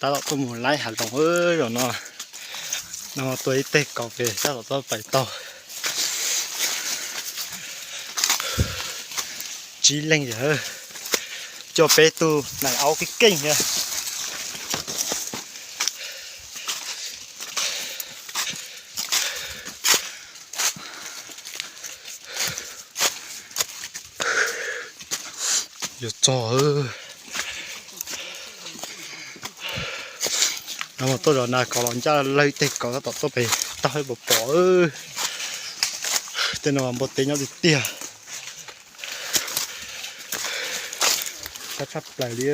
tab tom tuaj mus laib hav zoov zaum no. No tuaj ib teg kaus pem tab tom tuaj pais taug. Tsib leeg yawg, coj peb tug nais aub keej keej thiab. Yuav txog. No mas tuaj zov nas kov los ncaj lawg teg kaus tab tom tuaj pem taug pom pom. Tej no npua teb nyob tiag tiag. Sab tshaj plaws li.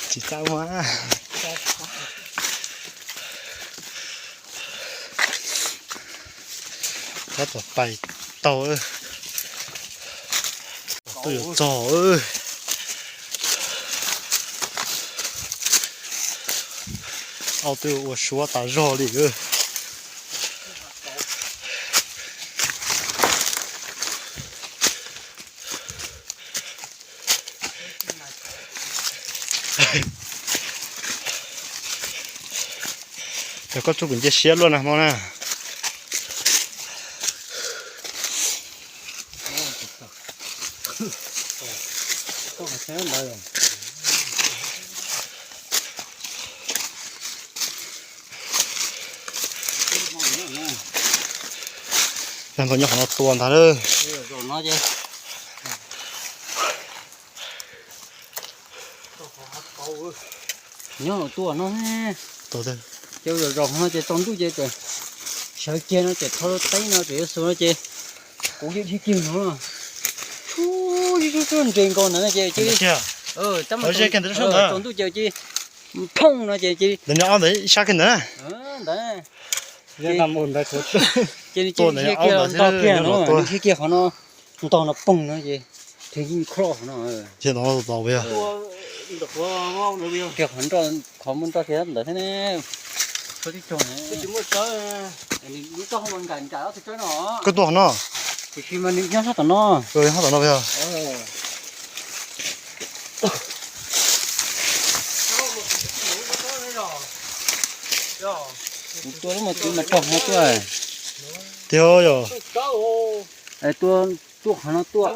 Tsis txaj mas. Tab tom pais taug. Tuaj yuav txog. Aub twb ua suab tas zog li. Yog koj tsuj kuv nce siab luaj na hmo na. Yog ntawd nyob qhov no tua ntag lawm. Nyob tua no, ces zom zaws no ces tsaus ntuj ces sawv kiag no ces thau teb no ces yuav xus no ces kuv yeej dhia kiag no. Tsuj nres nkaus ntawd ces tsaus ntuj ces cia phooj no ces cia li ntawd ib sab kiag ntawd na. Ntawd ces nws cia li dhia kiag los ntog kiag no, nws dhia kiag qhov no ntog no phooj no ces dhia yeej kho qhov no. Kiag qhov nroj, qhov muaj nroj kiag ntawd thiab ne. Tib tug nkaim nkaim ob tug tsawb no. Koj tua qhov no? Tiam sis mas nws nyob sab tom no. Nyob sab tom no yog. Kuv tua lub mas tus mas raug no tuaj. Tiag yog. Tua, tua qhov no tuaj.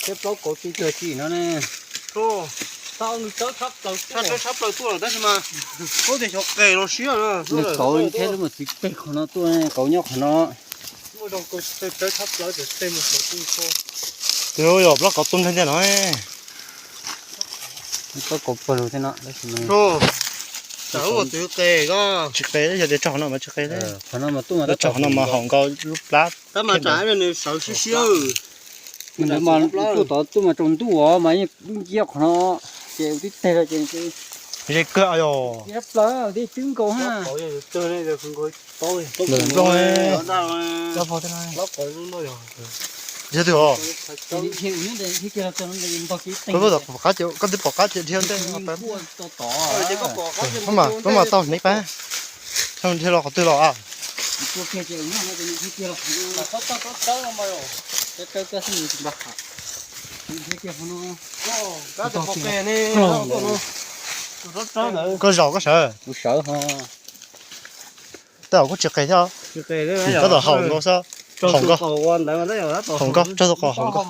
Thiab plaub kauv tsis tag tsim no ne. Tshab plaws tuaj tab sis mas ub tias xyov qes los siab. Nws kauv thiab lub mas txiv peg qhov no tuaj, kauv nyob qhov no. Tiag yog plaub kauv tuaj nrog ntag no. Plaub kauv pawg lug thiab no tab sis mas tsis qes, yog tias tso qhov no mas tsis qes. Qhov no mas tuaj mas tso qhov no mas haum nkaus lub plab. Tab mas tsam nws sawv siab siab. Nws mas tuaj tod tuaj mas tsaus ntuj os mas yeej nciab qhov no ces ua tib teg ces ze kawg yog. Plaws tib twb nkaus ha. Ntawm nplooj. Yog twg os? Koj twb pom qab ces dhia ntej. Koj mas tau hneev pab. Dhia los qhov twg los a? Koj zaum koj sawv. Tej zaum kuj tsis qes thiab. Tab tom haum nkaus xwb. Haum nkaus, haum nkaus, tsaug tus qos haum nkaus.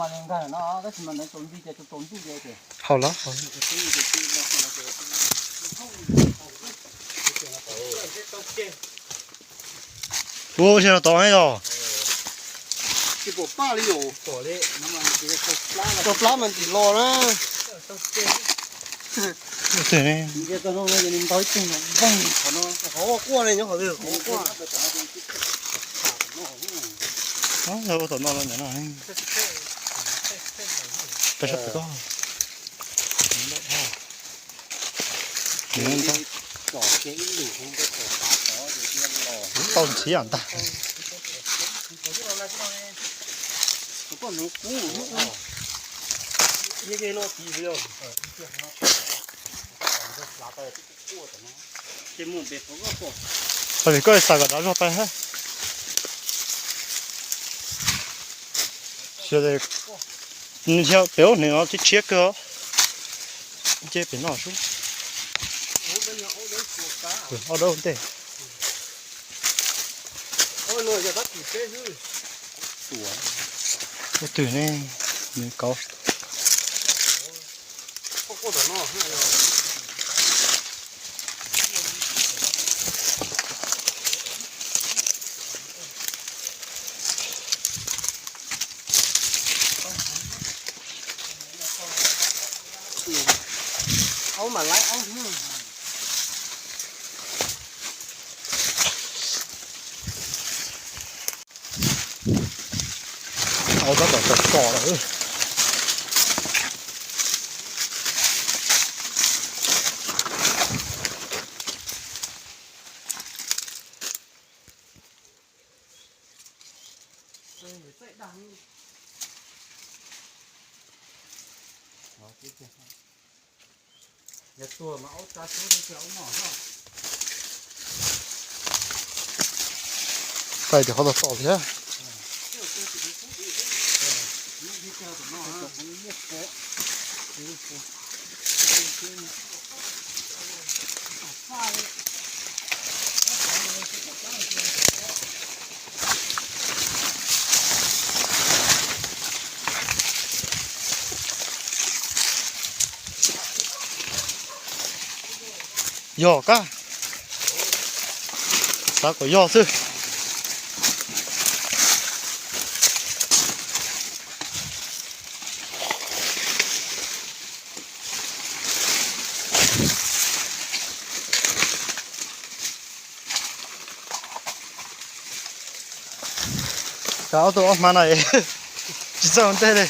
Haum los. Ua, tsis los tod yog. Tau plab mas ntxim los na. Qhov quaj ne, nyob qhov twg qhov quaj. Ua tom no los ntawm no. Peb sab pem ko. Tau ntxhiab ntag. Tau vim koj xav kom dav zog pais hab. Pem ub hnub no tshiab tshiab kawg os. Nce pem no sub. Ob dawb ntej. Ub twg ne, nws kauv. Aub mas laib aub. Aub tab tom txog tom lawm. Taij tias qhov tau tom thiab. Yog kab, xav kom yog xwb. Cov ob tug ob hmab no tsis txawj ua ntej li.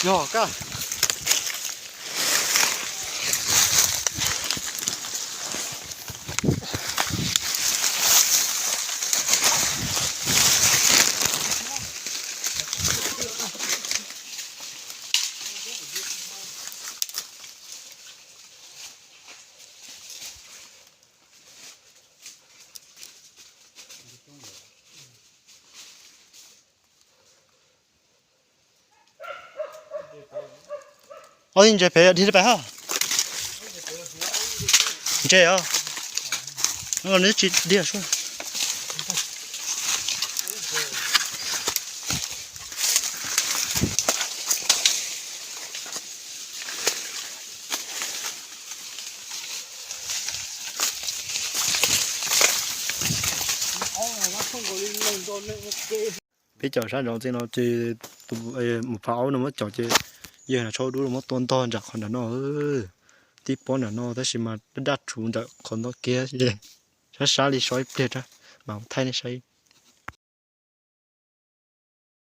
Yog kab. Ob ib ntses pem dig pais hab. Ntses os. Nws tsis dig sub. Peb caum sab nraud ntxiv no ces tus mus phav aub no muab caum ces yawg no tshaub dub muab tua ntog nram qhov nram no. Tib pob nram no tab sis mas daj daj tshuv nram qhov ntoo kiag. Sab sab li so ib pliag mas thaij nej saib.